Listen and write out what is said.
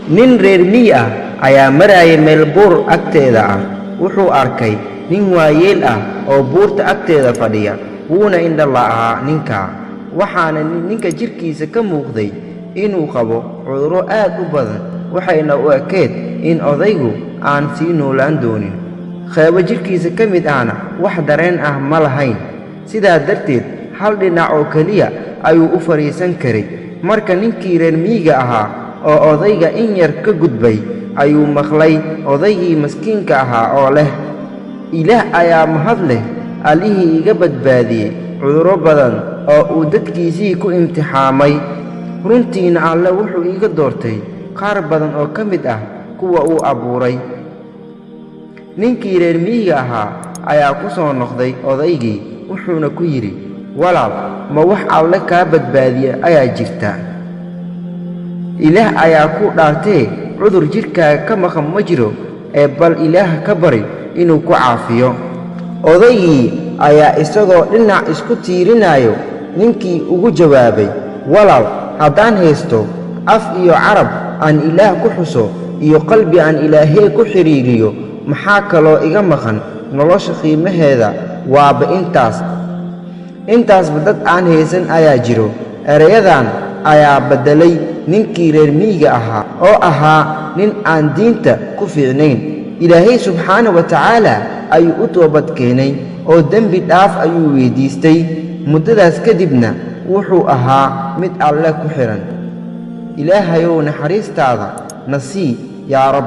Nin reer miyi ah ayaa marayay meel buur agteeda ah. Wuxuu arkay nin waayeel ah oo buurta agteeda fadhiya, wuuna indho la'aa ninkaa, waxaana ninka jidhkiisa ka muuqday inuu qabo cudurro aad u badan, waxayna u ekeed in odaygu aan sii noolaan doonin. Qeybo jidhkiisa ka mid ahna wax dareen ah ma lahayn, sidaa darteed hal dhinac oo keliya ayuu u fadhiisan karay. Marka ninkii reer miyiga ahaa oo odayga in yar ka gudbay ayuu maqlay odaygii maskiinka ahaa oo leh, "Ilaah ayaa mahad leh, allihii iga badbaadiyey cudurro badan oo uu dadkiisii ku imtixaamay. Runtiina Alle wuxuu iiga doortay qaar badan oo ka mid ah kuwa uu abuuray." Ninkii reer miyiga ahaa ayaa ku soo noqday odaygii, wuxuuna ku yidhi, "Walaal, ma wax Alle kaa badbaadiya ayaa jirta? Ilaah ayaa ku dhaartee, cudur jidhkaaga ka maqan ma jiro, ee bal Ilaah ka bari inuu ku caafiyo." Odaygii ayaa isagoo dhinac isku tiirinayo ninkii ugu jawaabay, "Walaal, haddaan haysto af iyo carab aan Ilaah ku xuso iyo qalbi aan Ilaahey ku xidhiiriyo, maxaa kaloo iga maqan? Nolosha qiimaheeda waaba intaas. Intaasba dad aan haysan ayaa jiro." Erayadan ayaa beddelay ninkii reer miyiga ahaa oo ahaa nin aan diinta ku fiicnayn. Ilaahay subxaana wa tacaala ayuu u toobad keenay oo dembi dhaaf ayuu weydiistay. Muddadaas kadibna wuxuu ahaa mid Alle ku xidhan. Ilaahayow, naxariistaada na sii, yaa Rab.